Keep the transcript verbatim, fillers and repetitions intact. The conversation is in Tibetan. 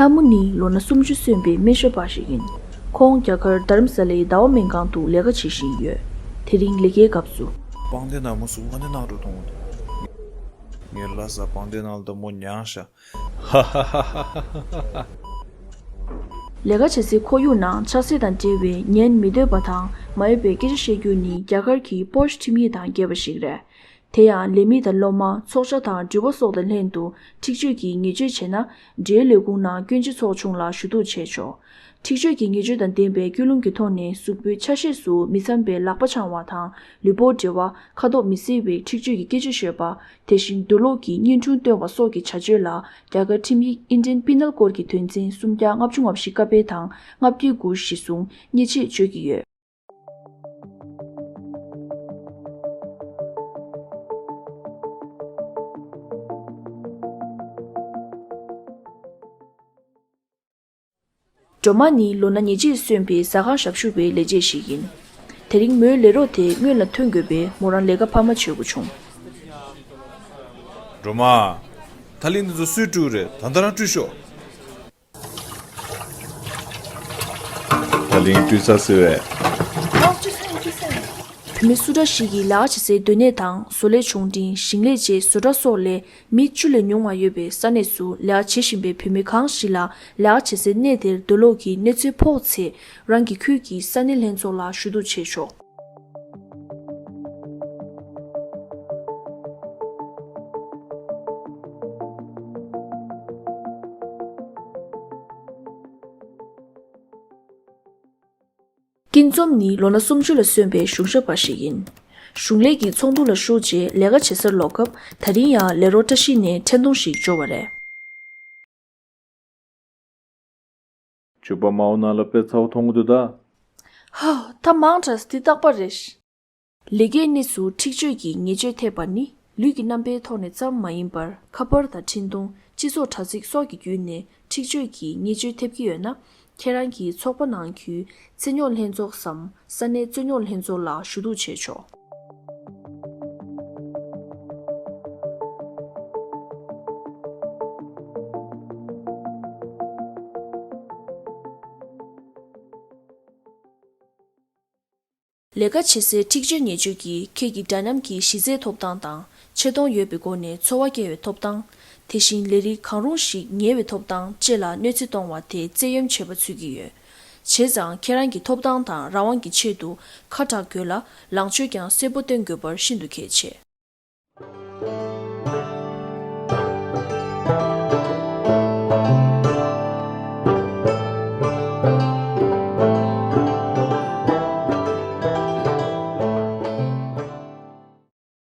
ལྷ་མོ་ནི་ལོ་ན་སུམ་ཅུ་སོན་པའི་སྨན་ཞབས་པ་ཞིག་ཡིན། ཁོང་རྒྱ་གར་དྷ་རམ་ས་ལའི་ཟླ་བ་སྨན་ཁང་དུ་ལས་ཀ་བྱེད་བཞིན་ཡོད། དེ་རིང་ལས་ཀའི་སྐབས་སུ། པང་གདན་ནང་མོ་གཟུགས་ང་ནས་ནང་དུ་གཏོང་གི་འདུག་ངའི་ལྷ་ས་པང་གདན་ནང་ལ་མོ་མྱངས་ཤག་ཧ་ཧ་ཧ། ལས་ཀ་བྱེད་སའི་ཁོར་ཡུག་ནང་ཆགས་སྲེད་དང་འབྲེལ་བའི་ཉན་མི་འདོད་པ་དང་མ་འོས་པའི་སྐད་ཆ་བཤད་རྒྱུ་ནི་རྒྱ་གར་གྱི་པོར་ཤི་ཁྲིམས་ཡིག་དང་འགལ་བ་ཞིག་རེད། དེ་ཡང་ལས་མི་དང་སློབ་མ། ཚོགས་བཅར་དང་འགྲུལ་པ་སོགས་དང་ལྷན་དུ་འཁྲིག་སྤྱོད་ཀྱི་ཉེས་སྤྱོད་བྱས་ན། འབྲེལ་ཡོད་ལས་ཁུངས་ནང་སྐྱོན་ཅི་ཚོགས་ཆུང་ལ་ཞུ་གཏུག་བྱས་ཆོག་འཁྲིག་སྤྱོད་ཀྱི་ཉེས་སྤྱོད་དང་ལྡན་པའི་སྐུལ་སློང་གི་ཐོག་ནས་གཟུགས་པོའི་ཆ་ཤས་སུ་མི་འཚམ་པའི་ལག་པ་འཆང་བ་དང་། ལུས་པོ་འབྲེལ་བ། ཁ་དོག་མི་གསལ་བའི་འཁྲིག་སྤྱོད་ཀྱི་སྐད་ཆ་ཤོད་པ། དེ་བཞིན་འདོད་ལོག་གི་བརྙན་ཐུང་སྟོན་པ་སོགས་ཀྱི་བྱ་སྤྱོད་ལ་རྒྱ་གར་ཁྲིམས་ཡིག་Indian Penal Code གི་དོན་ཚན་སུམ་བརྒྱ་ལྔ་བཅུ་ང་བཞི་ཀ་པའི་དང་ལྔ་བརྒྱ་དགུ་གཞི་བཟུང་ཉེས་ཆད་གཅོད་ཀྱི་ཡོད། སྒྲོལ་མ་ནི་ལོ་ན་ཉེར་གཅིག་སོན་པའི་ཟ་ཁང་ཞབས་ཞུ་བའི་ལས་བྱེད་ཞིག་ཡིན། དེ་རིང་མོའི་ལས་རོགས་དེ་སྔོན་ལ་ཐོན་དགོས་པས་མོ་རང་ལས་ཀ་འཕར་མ་བྱེད་དགོས་བྱུང་། སྒྲོལ་མ། ད་ལན་འདི་ཚོ་སུས་བཀྲུས་རེད། ད་ལྟ་རང་བཀྲུས་ཤོག་ད་ལན་བཀྲུས་ཚར་ཟེར་བས། བུད་མེད་སུ་འདྲ་ཞིག་གིས་ལས་ཀ་བྱེད་སའི་སྡོད་གནས་དང་བཟོ་ལས་ཆུང་འབྲིང་ཞིང་ལས་བཅས་བཟོ་གྲྭ་སོགས་ལས་མི་བཅུ་ལས་ཉུང་བ་ཡོད་པའི་ས་གནས་སུ་ལས་ཀ་བྱེད་བཞིན་པའི་བུད་མེད་གང་ཞིག་ལ་ལས་ཀ་བྱེད་སའི་གནས་དེར་འདོད་ལོག་གི་གནས་ཚུལ་ཕོག་ཚེ་རང་གི་ཁུལ་གྱི་ས་གནས་ལྷན་ཚོགས་ལ་ཞུ་གཏུག་བྱས་ཆོག་ཀིན་ཙོམ་ནི་ལོ་ན་སུམ་ཅུ་ལ་སོན་པའི་གཞུང་ཞབས་པ་ཞིག་ཡིན། གཞུང་ལས་ཀྱི་ཚོགས་འདུ་ལ་ཞུགས་རྗེས་ལས་ཀ་བྱེད་སར་ལོག་སྐབས་ད་རིང་ཡང་ལས་རོགས་བཀྲ་ཤིས་ནས་འཕྲིན་ཐུང་ཞིག་འབྱོར་བ་རེད། ཇོ་པ་མའོ་ནང་ལ་དཔེ་ཚ་བོ་མཐོང་གི་འདུག་ད། ཧ། ད་མང་དྲགས། འདི་རྟག་པར་རེད། ལས་ཀའི་གནས་སུ་འཁྲིག་སྤྱོད་ཀྱི་ཉེས་སྤྱོད་ཐེབས་པ་ནི་ལུས་ཀྱི་རྣམ་པའི་ཐོག་ནས་ཙམ་མ་ཡིན་པར་ཁ་པར་དང་འཕྲིན་ཐུང་། སྤྱི་ཚོགས་དྲ་ཚིགས་སོགས་ཀྱི་བརྒྱུད་ནས་འཁྲིག་སྤྱོད་ཀྱི་ཉེས་སྤྱོད་ཐེབས་ཀྱི་ཡོད་ན། ཁྱེད་རང་གི་ཚོགས་པ་ནང་ཁུལ་རྩོད་རྙོག་ལྷན་ཚོགས་སམ་ས་གནས་རྩོད་རྙོག་ལྷན་ཚོགས་ལ་ཞུ་གཏུག་བྱེད་ཆོག་ལས་ཀ་བྱེད་སའི་འཁྲིག་སྤྱོད་ཉེས་སྤྱོད་ཀྱིས་ཁྱེད་ཀྱི་འདྲ་མཉམ་གྱི་གཞི་རྩའི་ཐོབ་ཐང་དང་ཆེ་མཐོང་ཡོད་པའི་སྒོ་ནས་འཚོ་བ་སྐྱེལ་བའི་ཐོབ་ཐང་། དེ་བཞིན་ལས་རིགས་གང་རུང་ཞིག་ཉེ་བའི་ཐོབ་ཐང་བཅས་ལ་གནོད་འཚེ་གཏོང་བ་དེ་བཙན་གཡེམ་བྱས་པ་ཆགས་ཀྱི་ཡོད། བྱས་ཙང་ཁྱེད་རང་གི་ཐོབ་ཐང་དང་རང་དབང་གི་ཆེད་དུ་ཁ་གྲག་དགོས་ལ། ལངས་ཕྱོགས་ཀྱང་གསལ་པོ་སྟོན་དགོས་པར་ཤིན་ཏུ་གལ་ཆེ།